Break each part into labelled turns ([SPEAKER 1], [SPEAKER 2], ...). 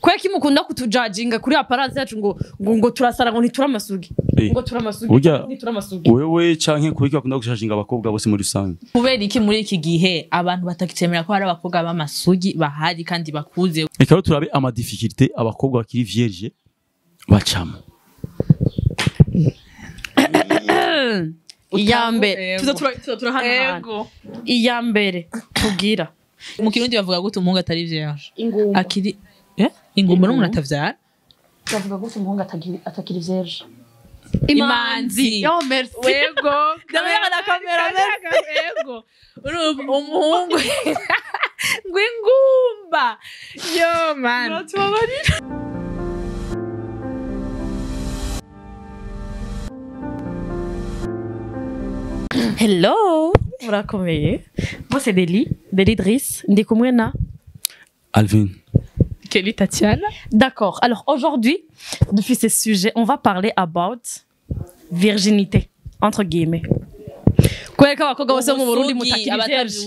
[SPEAKER 1] Kweki mukunda kutujudginga kuri apparence yacu ngo turasara, ngo ntituramasugi, ngo turamasugi, ntituramasugi.
[SPEAKER 2] Wewe canke kubiki bakunda gujudginga abakobwa bose muri rusange?
[SPEAKER 3] Kubera iki muri iki gihe abantu batakicemera ko hari abakobwa b'amasugi bahari kandi bakuze?
[SPEAKER 2] Reka rero turabe ama difficulté abakobwa bakiri vierge bacamo.
[SPEAKER 1] Iya mbere tuza turahana. Iya mbere tugira
[SPEAKER 3] mu Kirundi bavuga gute umuhungu atari vierge?
[SPEAKER 1] Ingumba.
[SPEAKER 3] Akiri ingumba n'umuntu atavyara.
[SPEAKER 1] Bavuga gute umuhungu atakiri vierge?
[SPEAKER 3] Imanzi.
[SPEAKER 1] Yo merci.
[SPEAKER 3] Wego.
[SPEAKER 1] Ndabona na kamera merci.
[SPEAKER 3] Wego. Umuhungu ngwingumba. Yo man.
[SPEAKER 1] Uratubabarira. Hello, murakomeye. Moi c'est Deli, Deli Driss, ndi kumwe na
[SPEAKER 2] Alvin.
[SPEAKER 3] Kelly Tatiana.
[SPEAKER 1] D'accord. Alors aujourd'hui, depuis ce sujet, on va parler about virginité entre guillemets. Kweka abakobwa bose mu Burundi mutakiri vierge.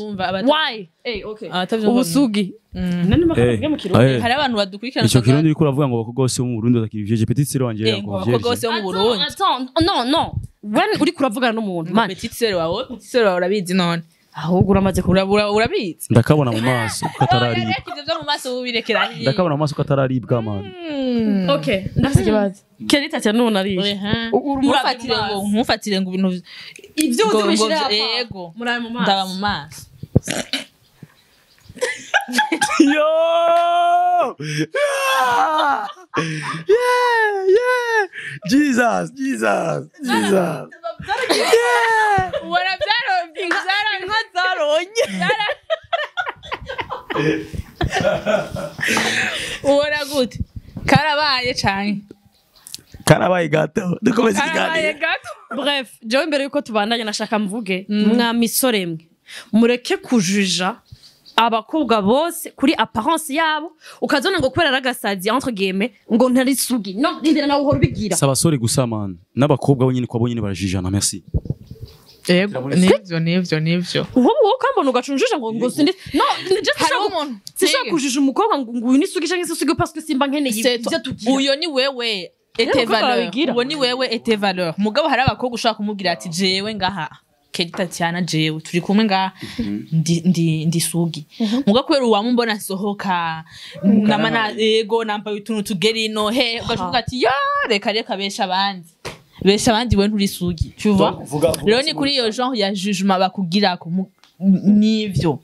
[SPEAKER 1] Why? Eh, okay. Ubusugi. Nani makavuga mu Kirundi?
[SPEAKER 3] Hari abantu badukurikirana.
[SPEAKER 2] Ico Kirundi uriko uravuga ngo abakobwa bose mu Burundi batakiri vierge. Petite sœur wanje
[SPEAKER 3] ngo vierge. Abakobwa bose mu Burundi.
[SPEAKER 1] Attends, non non. When uri kuravugana n'umuntu, man.
[SPEAKER 3] Petite sœur wawe, petite sœur wawe urabizi none.
[SPEAKER 1] Ahubwo uramaze
[SPEAKER 3] kurabura urabizi.
[SPEAKER 2] Ndakabona mu maso ko atararibwa.
[SPEAKER 3] Ivyo vyo mu maso ubirekera hiye.
[SPEAKER 2] Ndakabona mu maso ko atararibwa man.
[SPEAKER 1] Okay, ndafite ikibazo. Kelly Tatiana none ariye.
[SPEAKER 3] Umufatire ngo nkufatire ngo ibintu
[SPEAKER 1] ivyo uzi bishira.
[SPEAKER 3] Yego.
[SPEAKER 1] Murabe mu maso.
[SPEAKER 3] Ndaba mu maso.
[SPEAKER 2] Yo! Yeah, yeah. Jesus, Jesus, Jesus. Yeah.
[SPEAKER 3] Wara byaro byara
[SPEAKER 1] inka zaronye.
[SPEAKER 3] Wara gute? Karabaye cyane.
[SPEAKER 2] Karabaye gato. Dukomeze ikiganiro.
[SPEAKER 3] Karabaye gato.
[SPEAKER 1] Bref, jewe mbere yuko tubandanya nashaka mvuge mwa misore mwe. Mureke kujuja abakobwa bose kuri apparence yabo, ukazona ngo kubera ragasazi entre guillemets ngo ntari sugi. No, ndindira nawe uhora ubigira.
[SPEAKER 2] Saba sore gusa man, n'abakobwa bo nyine kwa bo nyine barajijana. Merci.
[SPEAKER 3] Yego, nivyo nivyo nivyo.
[SPEAKER 1] Wowe ukambona ugacunjuje ngo sindi. No, just sishaka kujija umukobwa ngo uyu ni sugi canke sugi parce que simba nkeneye ivyo tugira.
[SPEAKER 3] Uyo ni wewe et tes valeurs. Uwo ni wewe et tes valeurs. Mugabo hari abakobwa ushaka kumubwira ati jewe ngaha Kelly Tatiana jewe turi kumwe nga ndi sugi. Muga kwera uwamumbona sohoka namana yego nambaye utuntu tugeri no he ugashuka ati ya reka reka besha abandi. Besha abandi we nturi sugi. Tu vois? Rero ni kuri iyo genre ya jugement bakugira ko nivyo.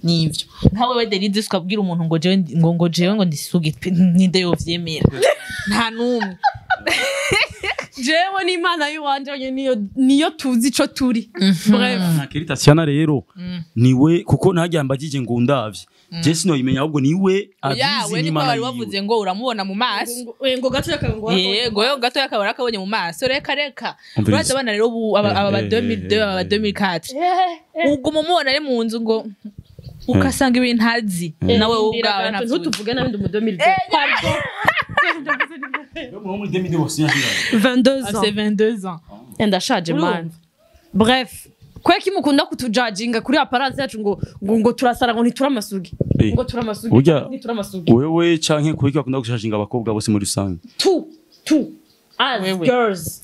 [SPEAKER 3] Nivyo. Ntawe we Deli Driss ukabwira umuntu ngo jewe ngo jewe ngo ndi sugi ninde yovyemera. Nta numwe.
[SPEAKER 1] Jewe ni Imana yiwanje niyo tuzi ico turi. Bref.
[SPEAKER 2] Na Kelly Tatiana rero niwe kuko ntajyambagije ngo ndavye. Je sino yimenya ahubwo niwe abizi
[SPEAKER 3] ni Imana. Wavuze ngo uramubona mu maso.
[SPEAKER 1] Ngo gato yakangwa.
[SPEAKER 3] Yego, yo gato yakabara akabonye mu maso. Reka reka. Uraza abana rero aba 2002 aba 2004. Uguma umubona ari mu nzu ngo ukasanga ibintu ntazi. Nawe ubwawe ntabyo.
[SPEAKER 1] Ntutuvuge nabindi mu 2002. Pardon.
[SPEAKER 2] Muri 2002
[SPEAKER 1] 22 ans.
[SPEAKER 3] C'est 22 ans.
[SPEAKER 1] Ndashaje man. Bref, kweki mukunda kutujudginga kuri apparence yacu ngo turasara ngo ntituramasugi. Ngo turamasugi, ntituramasugi.
[SPEAKER 2] Wewe canke kubiki bakunda gujudginga abakobwa bose muri rusange?
[SPEAKER 1] Two as girls.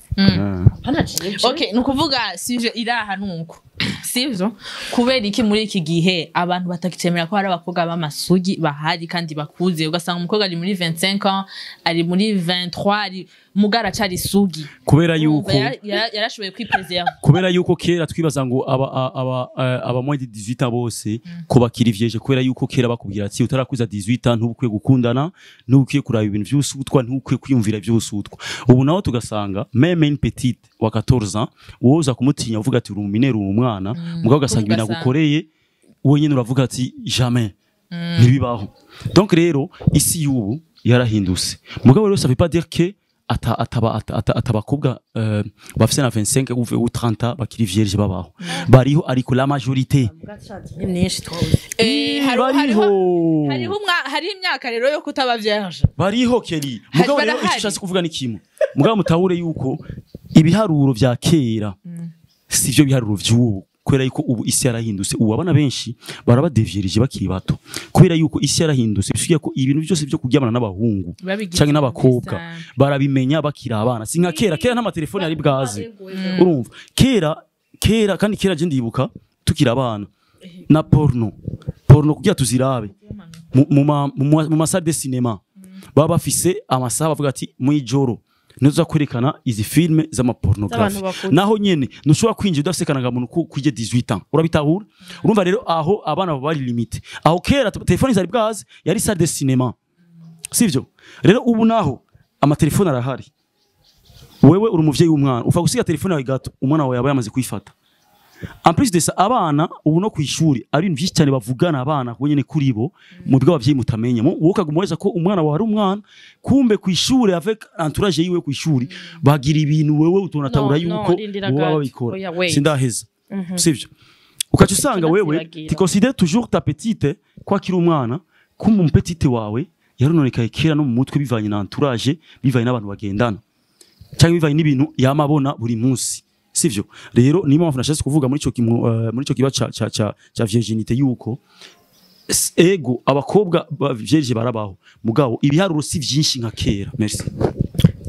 [SPEAKER 1] Hana jewe.
[SPEAKER 3] Okay, nukuvuga sije iraha nuko. Sivyo? Kubera iki muri iki gihe abantu batakicemera ko hari abakobwa b'amasugi bahari kandi bakuze, ugasanga umukobwa ari muri 25 ans, ari muri 23, ari mugara cari sugi.
[SPEAKER 2] Kubera yuko
[SPEAKER 3] yarashoboye kwipreserve.
[SPEAKER 2] Kubera yuko kera twibaza ngo aba moins de 18 ans bose ko bakiri vierge, kubera yuko kera bakubwira ati utarakuza 18 ans ntubukwiye gukundana, ntubukwiye kuraba ibintu vy'usutwa, ntubukwiye kwiyumvira vy'usutwa. Ubu naho tugasanga même une petite wa 14 ans woza kumutinya uvuga ati uri minere uri umwana, mugabo ugasanga ibintu agukoreye wowe nyine uravuga ati jamais ntibibaho. Donc rero isi y'ubu yarahindutse. Mugabo rero ça veut pas dire que atabakobwa bafise na 25 ou 30 bakiri vierge babaho. Bariho ariko la majorité.
[SPEAKER 3] Hariho imyaka rero yo kutaba vierge.
[SPEAKER 2] Bariho Kelly. Mugabo rero icyo ushatse kuvuga ni kimwe. Mugabo mutahure yuko ibiharuro vya kera sivyo biharuro vy'ubu. Kubera yuko ubu isi yarahindutse, ubu abana benshi barabadevierije bakiri bato, kubera yuko isi yarahindutse. Bisubiye ko ibintu byose byo kuryamana n'abahungu
[SPEAKER 3] Babigize
[SPEAKER 2] canke n'abakobwa
[SPEAKER 3] ibintu
[SPEAKER 2] barabimenya bakiri abana, si nka kera. Kera n'amatelefone yari bwaze, urumva? Kera kera kandi kera je ndibuka tukiri abana na porno kugira tuzirabe mu ma salle de cinéma, baba bafise amasaha bavuga ati mwijoro nizo kwerekana izi films z'amapornography.
[SPEAKER 1] Z'abantu bakuze.
[SPEAKER 2] Naho nyene ntushobora kwinjira udafise karangamuntu ku kwije 18 ans, urabitahura? Urumva rero aho abana baba bari limité. Aho kera telefone zari bwaze, yari salle de cinéma, sivyo? Rero ubu naho amatelefone arahari, wewe uri umuvyeyi w'umwana, ufa gusiga telefone yawe gato, umwana wawe yaba yamaze kuyifata. En plus de ça, abana ubu no kwishuri ari ibintu byinshi cyane bavugana abana bo nyene kuri bo mu bwo abavyeyi mutamenya. Wowe ukaguma weza ko umwana wawe ari umwana, kumbe kwishuri avec entourage yiwe kwishuri bagira ibintu wewe utonatabura
[SPEAKER 1] No, no,
[SPEAKER 2] yuko
[SPEAKER 1] rindira
[SPEAKER 2] bo baba
[SPEAKER 1] gato.
[SPEAKER 2] babikora.
[SPEAKER 1] Oya, wait.
[SPEAKER 2] Sindaheza, sivyo? Ukaca usanga wewe
[SPEAKER 1] Sinazibagira.
[SPEAKER 2] tu considères toujours ta petite ko akiri umwana, kumbe umupetite wawe yarononekaye kera no mu mutwe, bivanye na entourage, bivanye n'abantu bagendana cyangwa bivanye n'ibintu yamabona buri munsi, sivyo? Rero niyo mpamvu nashatse kuvuga muri ico kiba ca virginité yuko ego abakobwa ba vierge barabaho, mugabo ibiharuro si vyinshi nka kera. Merci.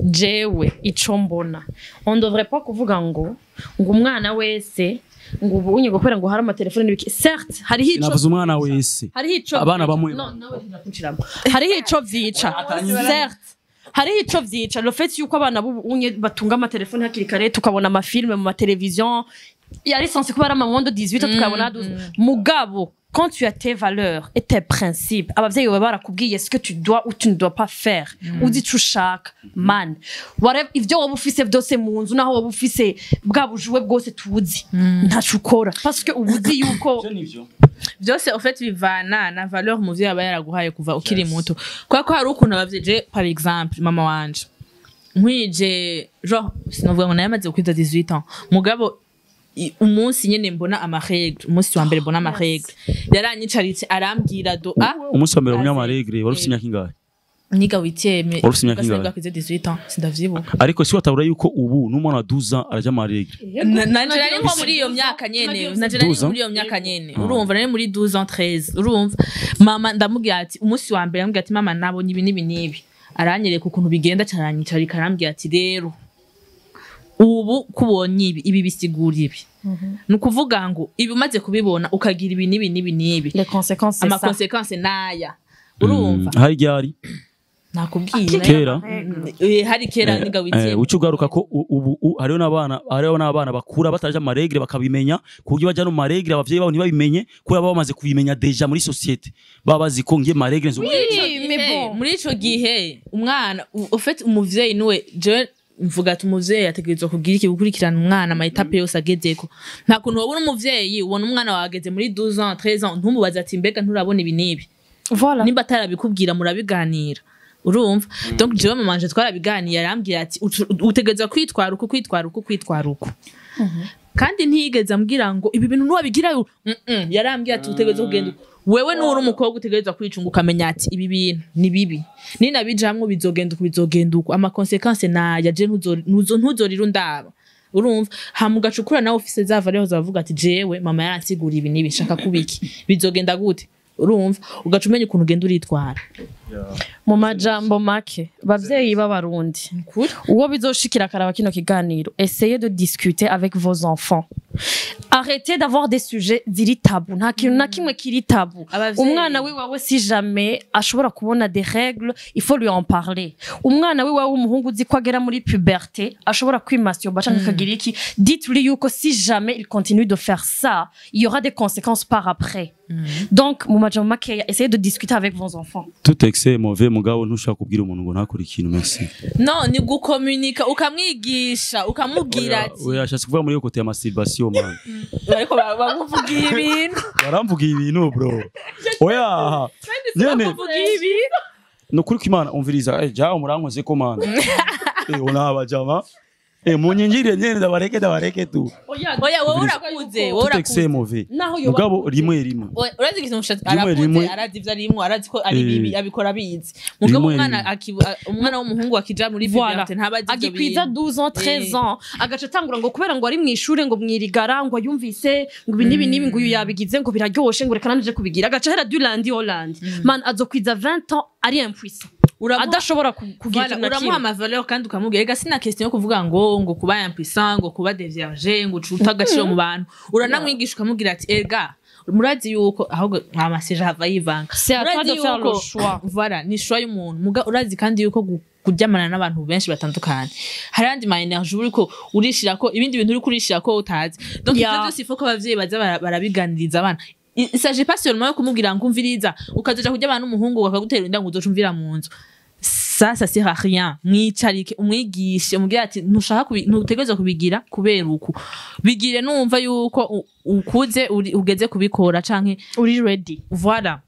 [SPEAKER 1] Jewe ico mbona, on devrait pas kuvuga ngo umwana wese ngo ubu unye kubera ngo hari amatelefone n'ibiki. Certes, hariho ico
[SPEAKER 2] Navuze umwana wese.
[SPEAKER 1] Hariho ico
[SPEAKER 2] Abana bamwe.
[SPEAKER 1] No, nawe ntibakunciramo. Hariho ico vyica, certes hariho ico vyica, le fait yuko abana b'ubu unye batunga amatelefone hakiri kare, tukabona amafilme mu mateleviziyo yari censé kuba ari ama moins de 18, tukabona 12. Mugabo quand tu as tes valeurs et tes principes, abavyeyi bawe barakubwiye ce que tu dois ou tu ne dois pas faire, uzi ico ushaka, man. Whatever, ivyo woba ufise vyose mu nzu, naho woba ufise bwa bujuwe bwose tuzi, ntaco ukora parce que uba uzi yuko
[SPEAKER 3] Byose en fait bivana na valeur umuvyeyi aba yaraguhaye kuva ukiri muto, kubera ko hari ukuntu abavyeyi, je par exemple mama wanje nkwije, genre sinovuga ngo nayo amaze gukwiza 18 ans, mugabo umunsi nyene mbona amarègles, umunsi wa mbere mbona amarègles, yaranyicaritse arambwira do a
[SPEAKER 2] Umunsi wa mbere umunyamaregre wari ufite imyaka ingahe?
[SPEAKER 3] Niga huitième.
[SPEAKER 2] Wari ufise imyaka ingahe?
[SPEAKER 3] Kwize 18 ans, sindavyibuka.
[SPEAKER 2] Ariko si watabura yuko ubu n'umwana wa 12 ans araja amarègles?
[SPEAKER 3] Nanje nari nko muri iyo myaka nyene, nanje nari
[SPEAKER 2] 12 ans?
[SPEAKER 3] muri iyo myaka nyene, urumva, nari muri 12 ans, 13. Urumva, mama ndamubwira ati umunsi wa mbere ndamubwira ati: "Mama, nabonye ibi n'ibi n'ibi." Aranyereka ukuntu bigenda, aranyicarika arambwira ati: "Rero ubu kubonye ibi, ibi bisigura ibi, ni ukuvuga ngo ibi umaze kubibona ukagira ibi n'ibi n'ibi n'ibi,
[SPEAKER 1] Les conséquences, c'est ça.
[SPEAKER 3] Amaconséquences naya." Urumva?
[SPEAKER 2] Hari ryari?
[SPEAKER 3] Nakubwiye.
[SPEAKER 2] Kera.
[SPEAKER 3] Hari kera, niga huitième.
[SPEAKER 2] Uca ugaruka ko ubu hariho n'abana bakura bataraja mu marègles bakabimenya, ku buryo baja no mu marègles abavyeyi babo ntibabimenye, kubera baba bamaze kubimenya déjà muri société, baba bazi ko ngiye marègles nzo
[SPEAKER 1] Oui, mais bon.
[SPEAKER 3] Muri ico gihe umwana ufite umuvyeyi niwe, jewe mvuga ati umuvyeyi ategerezwa kugira iki? Gukurikirana umwana ama étapes yose agezeko. Nta kuntu wabona umuvyeyi ubona umwana wawe ageze muri 12 ans, 13 ans, ntumubaze ati: "Mbega nturabona ibi n'ibi?"
[SPEAKER 1] Voilà.
[SPEAKER 3] Nimba atarabikubwira, murabiganira, urumva? Donc jewe mama wanje twarabiganiye, arambwira ati: "Utegerezwa kwitwara uku, kwitwara uku, kwitwara uku." Kandi ntiyigeze ambwira ngo ibi bintu nuwabigira. Yarambwira ati: "Utegerezwa kugenda uku. Wewe nuri umukobwa, utegerezwa kwicunga, ukamenya ati ibi bintu ni bibi, ninabijamwo bizogenda uku, bizogenda uku, amaconséquences naya, je ntuzorira undaba." Urumva? Hama ugacukura nawe ufise za valeurs, zavuga ati: "Jewe mama yaransigura ibi n'ibi, nshaka kubiki, bizogenda gute?" Urumva, ugaca umenya ukuntu ugenda uritwara.
[SPEAKER 1] Mu majambo make, bavyeyi b'Abarundi,
[SPEAKER 3] Kuri
[SPEAKER 1] uwo bizoshikira akaraba kino kiganiro, essayez de discuter avec vos enfants. Arrêtez d'avoir des sujets ziri tabou. Nta kintu na kimwe kiri tabou.
[SPEAKER 3] Abavyeyi.
[SPEAKER 1] Umwana wiwawe si jamais ashobora kubona des règles, il faut lui en parler. Umwana wiwawe w'umuhungu uzi ko agera muri puberté, ashobora kwimasturba canke akagira iki, dites-lui yuko si jamais il continue de faire ça, il y aura des conséquences par après. Donc mu majambo makeya, essayez de discuter avec vos enfants.
[SPEAKER 2] Tout excès est mauvais, mugabo ntushaka kubwira umuntu ngo ntakore ikintu. Merci.
[SPEAKER 3] No ni gukomunika, ukamwigisha, ukamubwira ati
[SPEAKER 2] Oya, ashatse kuvuga muri yo côté ya masturbation, man.
[SPEAKER 3] Ariko bakuvugiye ibintu.
[SPEAKER 2] Baramvugiye ibintu, bro. Oya nyene.
[SPEAKER 3] Bakuvugiye ibintu.
[SPEAKER 2] Nukuri ko Imana umviriza, jawe murankoze ko, man. Unaba jama. Munyingire nyene ndabareke tu.
[SPEAKER 3] Oya, wowe urakuze, wowe
[SPEAKER 2] Tout excès
[SPEAKER 3] urakuze.
[SPEAKER 2] mauvais.
[SPEAKER 1] Naho yoba
[SPEAKER 2] Mugabo rimwe rimwe.
[SPEAKER 3] Oya, urazi ikintu mushatsi
[SPEAKER 2] Rimwe
[SPEAKER 3] arakuze,
[SPEAKER 2] rimwe.
[SPEAKER 3] arazi ivyo arimwo, arazi ko ari
[SPEAKER 2] Eh.
[SPEAKER 3] bibi, abikora abizi. Mugabo
[SPEAKER 2] Rimwe
[SPEAKER 3] umwana
[SPEAKER 2] rimwe.
[SPEAKER 3] umwana w'umuhungu akija muri
[SPEAKER 1] Voilà.
[SPEAKER 3] puberté ntaba azi ivyo
[SPEAKER 1] Agikwiza
[SPEAKER 3] bintu.
[SPEAKER 1] 12 ans, 13
[SPEAKER 3] Eh.
[SPEAKER 1] ans, agaca atangura ngo kubera ngo ari mw'ishure, ngo mwirigara, ngo yumvise ngo ibi n'ibi n'ibi, ngo uyu yabigize, ngo biraryoshe, ngo reka nanje kubigira, agaca ahera du lundi au lundi. Man, azokwiza 20 ans ari impuissant, adashobora kugira
[SPEAKER 3] Voilà,
[SPEAKER 1] ikintu na
[SPEAKER 3] uramuha
[SPEAKER 1] kimwe.
[SPEAKER 3] Amavaleur kandi ukamubwira ega sina question yo kuvuga ngo kuba impuissant, ngo kuba dévierge, ngo ucuta agaciro mu bantu. Uranamwigisha ukamubwira ati ega murazi yuko ahubwo amasije hava yivanga.
[SPEAKER 1] C'est à toi
[SPEAKER 3] Murazi
[SPEAKER 1] de faire le choix.
[SPEAKER 3] Voilà, ni choix y'umuntu. Muga urazi kandi yuko kuryamana n'abantu benshi batandukanye hari andi ma énergie uriko urishira ko ibindi bintu uriko urishira ko utazi. Donc ivyo byose il faut ko abavyeyi baza barabiganiriza abana. Il s'agit pas seulement yo kumubwira ngo umviriza, ukazoja kuryamana n'umuhungu bakagutera inda ngo uzoca umvira mu nzu. Ça sert à rien. Mwicarike, umwigishe, umubwire ati ntushaka ntutegerezwa kubigira kubera uku, bigire numva yuko ukuze, ugeze kubikora canke
[SPEAKER 1] uri ready.
[SPEAKER 3] Voilà.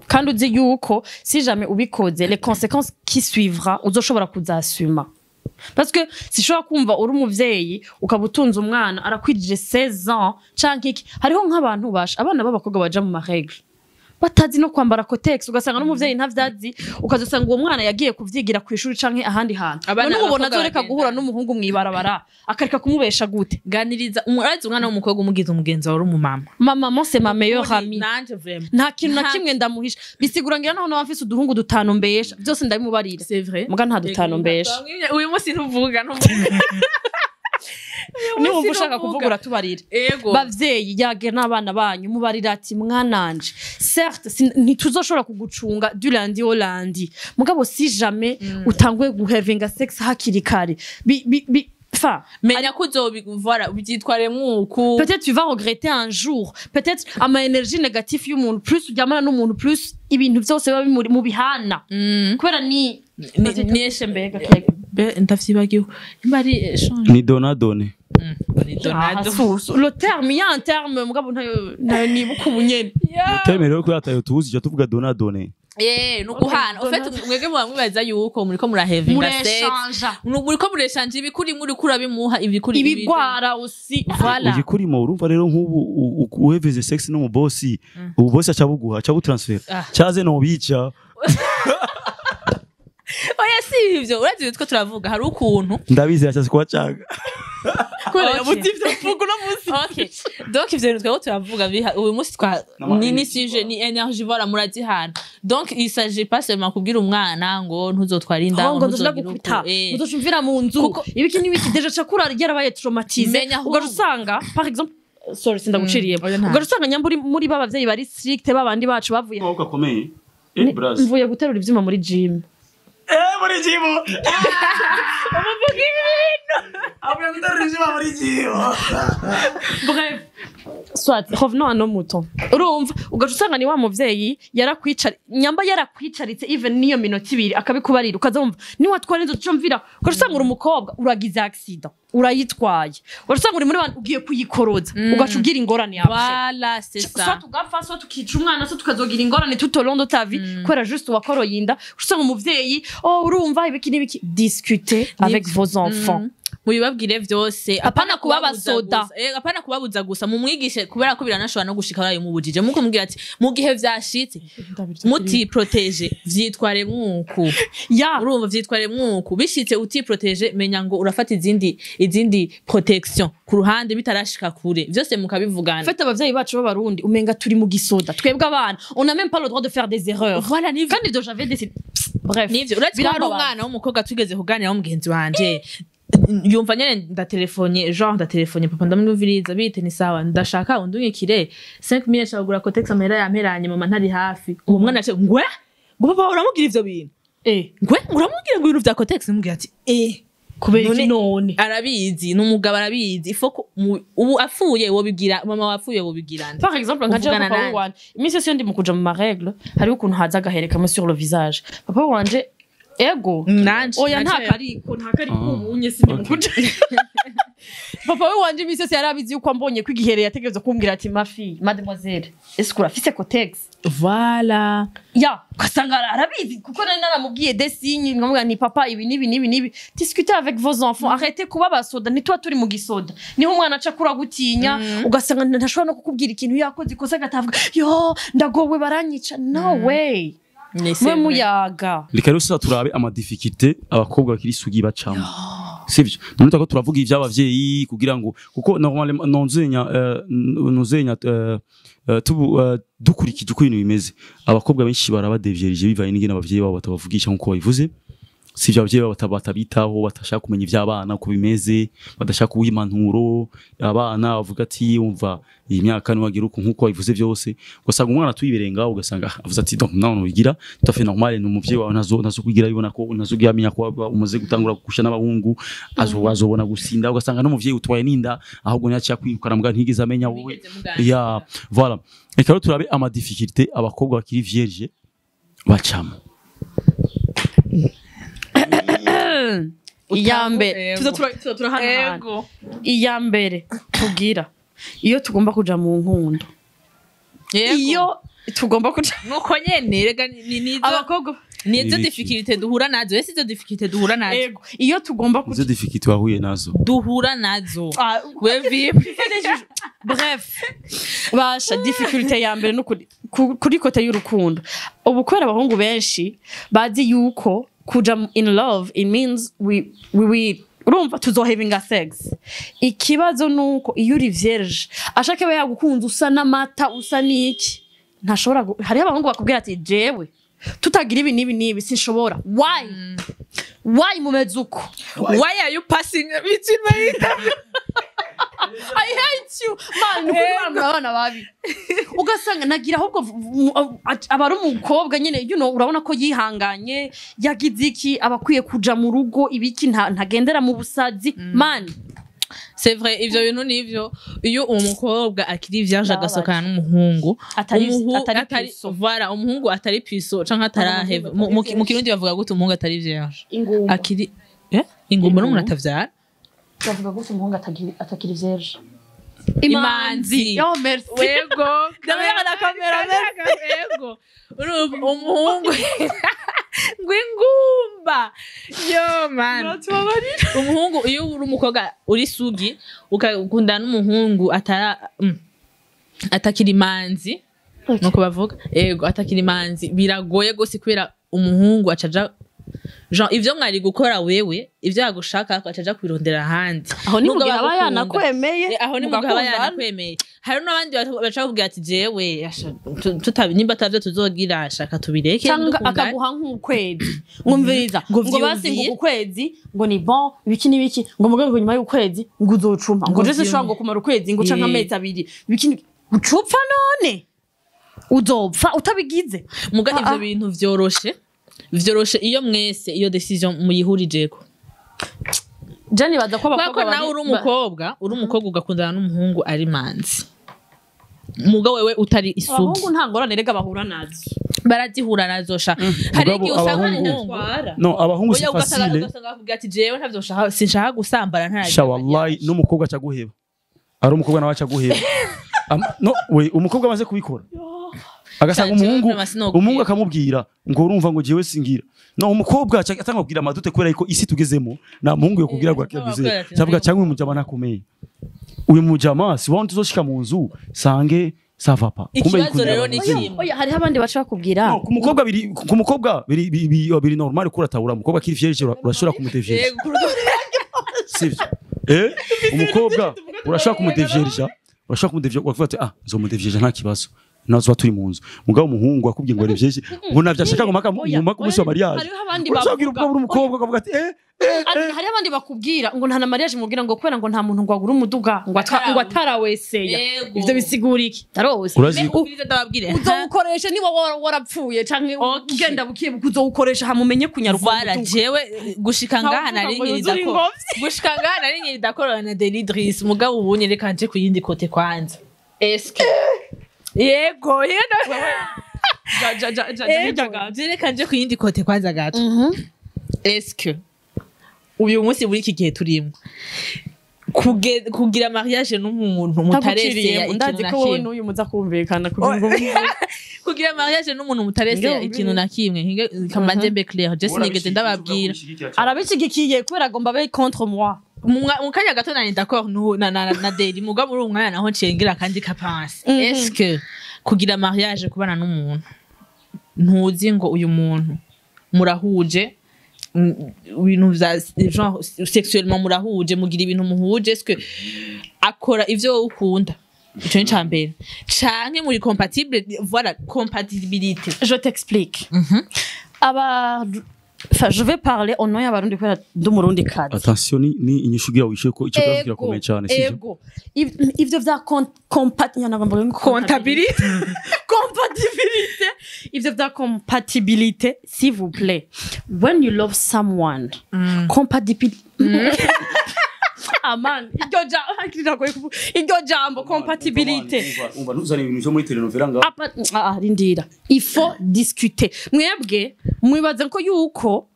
[SPEAKER 1] Kandi uzi yuko si jamais ubikoze, les conséquences qui suivra uzoshobora kuzasuma, parce que sishobora kumva uri umuvyeyi ukaba utunze umwana arakwirije 16 ans canke iki. Hariho nk'abantu basha abana b'abakobwa baja mu ma règles batazi no kwambara Kotex, ugasanga n'umuvyeyi ntavyazi, ukazosanga uwo mwana yagiye kuvyigira ku ishuri canke ahandi hantu.
[SPEAKER 3] Abana
[SPEAKER 1] None ubona
[SPEAKER 3] abakobwa
[SPEAKER 1] azoreka guhura
[SPEAKER 3] bagendana.
[SPEAKER 1] n'umuhungu mw'ibarabara akareka kumubesha gute?
[SPEAKER 3] Ganiriza urazi umwana w'umukobwa umugize umugenzi wawe uri umumama.
[SPEAKER 1] Ma maman, c'est ma meilleure amie.
[SPEAKER 3] Nanje vraiment.
[SPEAKER 1] Nta kintu na kimwe ndamuhisha. Bisigura ngira naho naba mfise uduhungu dutanu mbesha, byose ndabimubarira.
[SPEAKER 3] C'est vrai.
[SPEAKER 1] Muga nta dutanu mbesha.
[SPEAKER 3] Uyu munsi ntuvuga.
[SPEAKER 1] Niwumva ushaka kuvuga uratubarira.
[SPEAKER 3] Ego.
[SPEAKER 1] Bavyeyi, yage n'abana banyu, mubarira ati mwananje, certes ntituzoshobora kugucunga du lundi au lundi, mugabo si jamais utanguye guhevinga sex hakiri kare, bi fa
[SPEAKER 3] Menya ko uzobivora ubyitwaremwo uku.
[SPEAKER 1] Peut-être tu vas regretter un jour, peut-être ama énergie négative y'umuntu, plus uryamana n'umuntu, plus ibintu byose biba bimuri mu bihana, kubera ni
[SPEAKER 3] Ni
[SPEAKER 1] mbega keke.
[SPEAKER 3] Be ndavyibagiwe nimba ari échange.
[SPEAKER 2] Ni dona donne.
[SPEAKER 3] Ni donado.
[SPEAKER 1] Ah, le terme, il y a un terme, mugabo ntayo nibuka ubu nyene.
[SPEAKER 2] Temerewe ko yatayo tuzi, jya tuvuga dona donne.
[SPEAKER 3] Eh, nuguhana. En fait, mwebwe muba mwibaza yuko muriko murahevinga sex.
[SPEAKER 1] Mureshanja.
[SPEAKER 3] Muriko mureshanja ibikuri, muriko urabimuha ibikuri.
[SPEAKER 1] Ibigwara aussi.
[SPEAKER 3] Voilà.
[SPEAKER 2] Igikurimo urumva rero nk'ubu uheveze sex n'umubosi, ubu bosi aca buguha, aca butransfer.
[SPEAKER 3] Ah.
[SPEAKER 2] Cyaze no bica.
[SPEAKER 3] Oya, si ivyo. Urazi ibyo two turavuga hari ukuntu
[SPEAKER 2] Ndabizi aca kubacaga.
[SPEAKER 1] Kubera
[SPEAKER 3] Okay.
[SPEAKER 1] yabuze ivyo mvuga uno munsi.
[SPEAKER 3] Okay. Donc ivyo bintu twebwe turavuga uyu munsi twa
[SPEAKER 2] Nama
[SPEAKER 3] ni
[SPEAKER 2] energy.
[SPEAKER 3] Sujet ni énergie, voilà, murazihana. Donc il s'agit pas seulement kubwira umwana ngo ntuzotwara inda,
[SPEAKER 1] ngo nzoja
[SPEAKER 3] ntuzogire
[SPEAKER 1] gukubita,
[SPEAKER 3] uku.
[SPEAKER 1] nzoca umvira mu nzu, ibiki n'ibiki. Déjà cakura yarabaye traumatisé.
[SPEAKER 3] Menya ahubwo.
[SPEAKER 1] Ugaca usanga, par exemple, sorry, sindaguciriyemo,
[SPEAKER 3] Oya, nta.
[SPEAKER 1] ugaca usanga nyamba uri muri ba bavyeyi bari strict, babandi bacu bavuye
[SPEAKER 2] Amaboko akomeye. Eh, bras.
[SPEAKER 1] Mvuye guterura ivyuma muri gym.
[SPEAKER 2] Eh, muri gym. Umuvuga ibintu. Avuye guterura ivyuma muri gym.
[SPEAKER 1] Bref, soit, revenons à nos moutons. Urumva ugaca usanga ni wa muvyeyi yarakwicara, nyamba yarakwicaritse even niyo minota 2 akabikubarira, ukaza wumva niwatwara inzu ucumvira, ugaca usanga uri umukobwa uragize accident urayitwaye, ugaca usanga uri muri bantu ugiye kuyikoroza, ugaca ugira ingorane yawe.
[SPEAKER 3] Voilà, c'est ça.
[SPEAKER 1] Soit ugapfa, soit tukica umwana, soit tukazogira ingorane tout au long de ta vie kubera juste wakoroye inda. Uca usanga umuvyeyi, oh, urumva ibiki n'ibiki. Discuter avec vos enfants.
[SPEAKER 3] Mubibabwire vyose.
[SPEAKER 1] Apana
[SPEAKER 3] kubabuza
[SPEAKER 1] kubabasoda.
[SPEAKER 3] gusa. Apana kubabuza gusa, mumwigishe kubera ko biranashobora no gushika barabimubujije, muko mubwira ati mu gihe vyashitse mutiprotège vyitware mwuku. Urumva, vyitware mwuku, bishitse utiprotège, menya ngo urafata izindi protection ku ruhande bitarashika kure, vyose mukabivugana.
[SPEAKER 1] En fait, abavyeyi bacu b'abarundi umenga turi mu gisoda twebwe abana, on n'a même pas le droit de faire des erreurs.
[SPEAKER 3] Voilà, nivyo.
[SPEAKER 1] Kandi ivyo j'avais décidé, bref.
[SPEAKER 3] Nivyo, uretse ko hari
[SPEAKER 1] Birambabaza.
[SPEAKER 3] umwana w'umukobwa tugeze kuganira w'umugenzi wanje, yumva nyene ndatelefone, genre ndatelefone papa, ndamwumviriza bite, ni sawa, ndashaka undungikire 5000, nshaka kugura Kotex, amahera yamperanye, mama ntari hafi. Uwo mwana ace ngwe ngo papa uramubwira ivyo bintu, ngwe uramubwira ngo ibintu vya Kotex, mubwira ati eh.
[SPEAKER 1] Kubera iki none?
[SPEAKER 3] Arabizi, ni umugabo arabizi, ifo ko ubu apfuye wobibwira mama, wapfuye wobibwira nde?
[SPEAKER 1] Par exemple nka jewe
[SPEAKER 3] Uvugana
[SPEAKER 1] papa
[SPEAKER 3] nande?
[SPEAKER 1] wanje, iminsi yose iyo ndi mu kuja mu ma règles hariho ukuntu haza agahere kamwe sur le visage. Papa wanje, ego.
[SPEAKER 3] Nanje
[SPEAKER 1] Oya, nta
[SPEAKER 3] nanje-
[SPEAKER 1] kariko, nta kariko.
[SPEAKER 2] Ah,
[SPEAKER 1] Ubunye sindi mu kuja. Papa we wanje imisi yose yarabizi yuko ambonye ko igihere yategerezwa kumbwira ati: "Ma fille, mademoiselle, est-ce que urafise Kotex?"
[SPEAKER 3] Voilà.
[SPEAKER 1] Ya, ugasanga arabizi kuko nari naramubwiye des signes, nkamubwira ni: "Papa, ibi n'ibi n'ibi n'ibi." Discuter avec vos enfants, arrêtez kuba basoda. Ntituba turi mu gisoda, niho umwana aca akura gutinya, ugasanga ntashobora no kukubwira ikintu yakoze ikosa, agatavuga: "Yo, ndagowe, baranyica." No way, mwe muyaga.
[SPEAKER 2] Reka rero sasa turabe ama difficultés abakobwa bakiri isugi bacamo, sivyo? None turako turavuga ivy'abavyeyi kugira ngo, kuko normalement nonzenya nozenya tubu dukurikije uko ibintu bimeze, abakobwa benshi barabadevyereje bivanye n'ingene abavyeyi babo batabavugisha, nk'uko babivuze, sivyo? Abavyeyi babo batabitaho, batashaka kumenya ivy'abana uko bimeze, badashaka kubuha impanuro abana, bavuga ati: "Umva, iyi myaka niwagira uku," nk'uko babivuze byose. Ugasanga umwana tuyibereye ngaho, ugasanga avuze ati: "Donc nawe nubigira tout à fait normal, ni umuvyeyi wawe, ntazo kugira bibona ko ntazo yamenya ko umaze gutangura gukusha n'abahungu, azobona gusinda." Ugasanga n'umuvyeyi utwaye n'inda ahubwo ntiyaciye kwirukana, mbwa ntigeze amenya wowe.
[SPEAKER 3] Ntibigeze muganira.
[SPEAKER 2] Ya, voilà, reka rero turabe ama difficultés abakobwa bakiri vierge bacamo.
[SPEAKER 1] Iya mbere,
[SPEAKER 3] Ego.
[SPEAKER 1] tuza turahanahana.
[SPEAKER 3] Ego.
[SPEAKER 1] Iya mbere tugira iyo tugomba kuja mu nkundo,
[SPEAKER 3] Yego.
[SPEAKER 1] iyo tugomba kuja
[SPEAKER 3] Nuko nyene rega nizo
[SPEAKER 1] abakobwa
[SPEAKER 3] nizo
[SPEAKER 2] Ibiki?
[SPEAKER 3] difficulté duhura nazo. Ese izo difficulté duhura nazo?
[SPEAKER 1] Ego, iyo tugomba kuja
[SPEAKER 2] Izo difficultés wahuye nazo.
[SPEAKER 3] Duhura nazo.
[SPEAKER 1] Ah,
[SPEAKER 3] we vipi?
[SPEAKER 1] Bref, basha, difficulté ya mbere nukuri kuri côté y'urukundo ubu, kubera abahungu benshi bazi yuko kuja in love, it means we will, urumva, tuzohavinga sex. Ikibazo nuko iyo uri vierge, ashaka aba yagukunze usa n'amata, usa n'iki, ntashobora hariho abahungu bakubwira ati: "Jewe tutagira ibi n'ibi n'ibi sinshobora." Why? Why mumeze uko?
[SPEAKER 3] Why are you passing between my interview?
[SPEAKER 1] I hate you, man. Nukuri muri abana babi. Ugasanga nagira ahubwo aba ari umukobwa nyine, urabona ko yihanganye, yagize iki, aba akwiye kuja mu rugo ibiki, ntagendera mu busazi, man.
[SPEAKER 3] C'est vrai, ivyo bintu nivyo. Iyo umukobwa akiri vierge
[SPEAKER 1] Ndababaje.
[SPEAKER 3] agasohokana n'umuhungu
[SPEAKER 1] Atari puceau.
[SPEAKER 3] Voilà, umuhungu atari puceau canke ataraheva. Mu Kirundi bavuga gute umuhungu atari vierge?
[SPEAKER 1] Ingumba.
[SPEAKER 3] Akiri ingumba n'umuntu atavyara.
[SPEAKER 1] Bavuga gute umuhungu atakiri vierge?
[SPEAKER 3] Imanzi.
[SPEAKER 1] Yo, merci.
[SPEAKER 3] Wego.
[SPEAKER 1] Ndabona na kamera, merci.
[SPEAKER 3] Wego. Urumva umuhungu ngo ingumba, yo man, umuhungu, iyo uri umukobwa uri sugi ukakundana n'umuhungu atara atakiri imanzi, nuko bavuga, yego, atakiri imanzi, biragoye gose kubera umuhungu acaja, genre, ivyo mwari gukora wewe, ivyo yagushaka acaja kubirondera ahandi.
[SPEAKER 1] Aho ni
[SPEAKER 3] Nubwo
[SPEAKER 1] mugihe aba
[SPEAKER 3] agukunda.
[SPEAKER 1] yanakwemeye.
[SPEAKER 3] Aho ni mugihe aba
[SPEAKER 1] Mugakundana.
[SPEAKER 3] yanakwemeye. Hari n'abandi baca bakubwira ati: "Jewe asha, nimba atavyo tuzogira, shaka tubireke,
[SPEAKER 1] Cyangwa
[SPEAKER 3] dukundane."
[SPEAKER 1] akaguha nk'ukwezi, ngumviriza,
[SPEAKER 3] Ngo
[SPEAKER 1] ngo basi ngo
[SPEAKER 3] vyumvire.
[SPEAKER 1] uku kwezi ngo ni bon, ibiki n'ibiki, ngo mugabo ngo nyuma y'ukwezi ngo uzocumpa, ngo
[SPEAKER 3] Ngo
[SPEAKER 1] je sinshobora
[SPEAKER 3] vyumvire.
[SPEAKER 1] ngo kumara ukwezi ngo canke amezi 2, ibiki ucupfa, none uzopfa utabigize.
[SPEAKER 3] Muga
[SPEAKER 1] Ah,
[SPEAKER 3] ivyo
[SPEAKER 1] ah.
[SPEAKER 3] bintu vyoroshe iyo mwese iyo décision muyihurijeko.
[SPEAKER 1] Je nibaza ko
[SPEAKER 3] Kubera ko
[SPEAKER 1] abakobwa
[SPEAKER 3] nawe uri umukobwa ugakundana n'umuhungu ari manzi, muga wewe utari isugi.
[SPEAKER 1] Abahungu nta ngorane rega bahura nazo.
[SPEAKER 3] Barazihura nazo sha. Hari
[SPEAKER 2] Mugabo
[SPEAKER 3] igihe usanga
[SPEAKER 2] abahungu-
[SPEAKER 3] umuhungu
[SPEAKER 2] No, abahungu si
[SPEAKER 3] Oya, ugasanga
[SPEAKER 2] facile.
[SPEAKER 3] ugasanga bavuga ati: "Jewe ntavyo nshaka, sinshaka gusambana ntaragira."
[SPEAKER 2] Sha, wallahi, n'umukobwa aca guheba, ari umukobwa nawe aca guheba. No we, umukobwa amaze kubikora agasanga
[SPEAKER 3] Sha, jewe
[SPEAKER 2] umuhungu
[SPEAKER 3] vraiment sinokubwira.
[SPEAKER 2] umuhungu akamubwira ngo: "Urumva," ngo: "jewe singira." No umukobwa aca atanga kubwira ama doutes, kubera ko isi tugezemo nta muhungu yo kubwira ngo akivuze
[SPEAKER 3] Kubera ati,
[SPEAKER 2] cyangwa cyangwa uyu mujama ntakomeye, uyu mujama si wandi tuzoshika mu nzu sange ça va pas. Kumbe
[SPEAKER 3] Ikibazo
[SPEAKER 2] yikundira
[SPEAKER 3] rero
[SPEAKER 2] abantu
[SPEAKER 3] ni
[SPEAKER 2] bazima.
[SPEAKER 3] kimwe.
[SPEAKER 1] Oya, hariho abandi baca bakubwira.
[SPEAKER 2] No, ku mukobwa biri, ku mukobwa biri normal ko uratahura umukobwa akiri vierge, urashobora kumudevierge.
[SPEAKER 3] Yego,
[SPEAKER 2] Sivyo? Umukobwa urashobora kumudevierja, urashobora kumudevierja, ukavuga ati: "Ah, nzomudevierja, nta kibazo, nazo turi mu nzu." Mugabo umuhungu akubwiye ngo arevyeje, ngo navyashaka, ngo maka
[SPEAKER 1] Oya,
[SPEAKER 2] ngo maka umunsi wa mariage,
[SPEAKER 1] hariho abandi
[SPEAKER 2] urashobora kugira
[SPEAKER 1] bavuga-
[SPEAKER 2] ubwoba uri umukobwa, ukavuga ati:
[SPEAKER 1] Hariho abandi bakubwira ngo nta na mariage mubwira, ngo kubera ngo nta muntu ngo agura umuduga ngo ngo ataraweseye.
[SPEAKER 3] Yego.
[SPEAKER 1] Ivyo bisigura iki? Tarose.
[SPEAKER 2] Urazi
[SPEAKER 3] Ubwiriza ndababwire.
[SPEAKER 1] Uzowukoresha niba warapfuye canke
[SPEAKER 3] Okay.
[SPEAKER 1] ugenda bukiye buke, uzowukoresha hamumenye kunyaruka
[SPEAKER 3] Voilà,
[SPEAKER 1] umuduga.
[SPEAKER 3] jewe gushika
[SPEAKER 1] Ntawe
[SPEAKER 3] ngaha
[SPEAKER 1] uvuga
[SPEAKER 3] nari
[SPEAKER 1] ngo
[SPEAKER 3] nkiri
[SPEAKER 1] yuzure
[SPEAKER 3] dako
[SPEAKER 1] ingobyi.
[SPEAKER 3] gushika ngaha nari nkiri dakorana na Delidris, mugabo ubu nyereka nje ku yindi côté kwanza. Eske yego yego.
[SPEAKER 1] Ja, ja, ja, ja, ja, hirya gato.
[SPEAKER 3] Jereka nje ku yindi côté kwanza gato. Eske uyu munsi, muri iki gihe turimo, Kugira mariage n'umuntu mutareseye ikintu
[SPEAKER 1] ndazi
[SPEAKER 3] na
[SPEAKER 1] ko wowe
[SPEAKER 3] kimwe,
[SPEAKER 1] n'uyu muza kumvikana kugira ngo
[SPEAKER 3] kugira mariage n'umuntu mutareseye
[SPEAKER 1] Nge
[SPEAKER 3] ikintu na kimwe. Kamanze mbe clair, je sinigeze ndababwira.
[SPEAKER 1] Arabishigikiye kubera agomba abe contre moi.
[SPEAKER 3] Mu kanya gato nari d'accord na Deli, muga muri uwo mwanya naho ncengera kandi kapanse. Est-ce que kugira mariage, kubana n'umuntu ntuzi ngo uyu muntu murahuje, ibintu vya genre sexuellement murahuje, mugira ibintu muhuje, est-ce que akora ivyo wowe ukunda? Ico ni cambere. Canke muri compatible, voilà, compatibilité.
[SPEAKER 1] Je t'explique. Aba, enfin, je vais parler au nom y'Abarundi kubera ndi Umurundi kazi.
[SPEAKER 2] Attention, ni inyishu ugira wishe ko ico kibazo kirakomeye cyane, sivyo?
[SPEAKER 1] Ego. Ivyo vya
[SPEAKER 3] Comptabilité.
[SPEAKER 1] Compatibilité, ivyo vya compatibilité, s'il vous plaît, when you love someone, compatibility, aman, iryo jambo, iryo jambo compatibilité.
[SPEAKER 2] Umva, ntuzane ibintu byo muri telenovela nga.
[SPEAKER 1] Apa, ah, rindira, il faut discuter. Mwebwe mwibaze ko yuko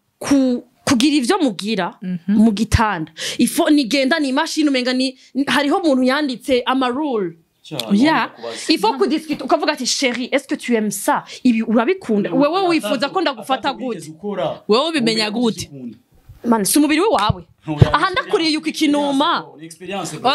[SPEAKER 1] kugira ivyo mugira mu gitanda, il faut nigenda ni imashini, umenga ni hariho umuntu yanditse ama rule.
[SPEAKER 3] Ya.
[SPEAKER 1] Il faut kudiscuter, ukavuga ati: "Chéri, est-ce que tu aimes ça? Ibi urabikunda? Wewe wifuza ko ndagufata gute?"
[SPEAKER 3] Wewe ubimenya gute?
[SPEAKER 1] Man, si umubiri we wawe aha, ndakuriye yuko ikinuma.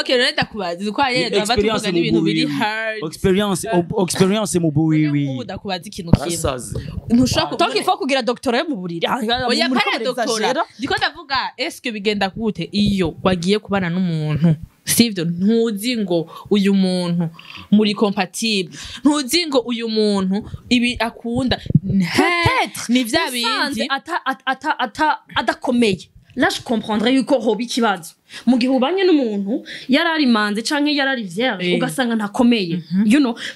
[SPEAKER 3] Okay, rero ndakubaza uko ari, tuba tuvuga n'ibintu biri hard.
[SPEAKER 2] Experience mu buwiwi.
[SPEAKER 3] Ubu ndakubaza ikintu kimwe.
[SPEAKER 2] Asaze.
[SPEAKER 3] Ntushobora
[SPEAKER 1] Donc il faut kugira doctorat yo mu buriri.
[SPEAKER 3] Oya,
[SPEAKER 1] Muriko
[SPEAKER 3] pana doctorat.
[SPEAKER 1] murexagera.
[SPEAKER 3] Ndiko ndavuga, eske bigenda gute iyo wagiye kubana n'umuntu, sivyo, ntuzi ngo uyu muntu muri compatible, ntuzi ngo uyu muntu ibi akunda?
[SPEAKER 1] Peut-être
[SPEAKER 3] Ni vya
[SPEAKER 1] usanze
[SPEAKER 3] bindi.
[SPEAKER 1] ata adakomeye, là je comprendrais yuko hoba ikibazo. Mu gihe ubanye n'umuntu yararimanze canke yarari vierge, ugasanga ntakomeye,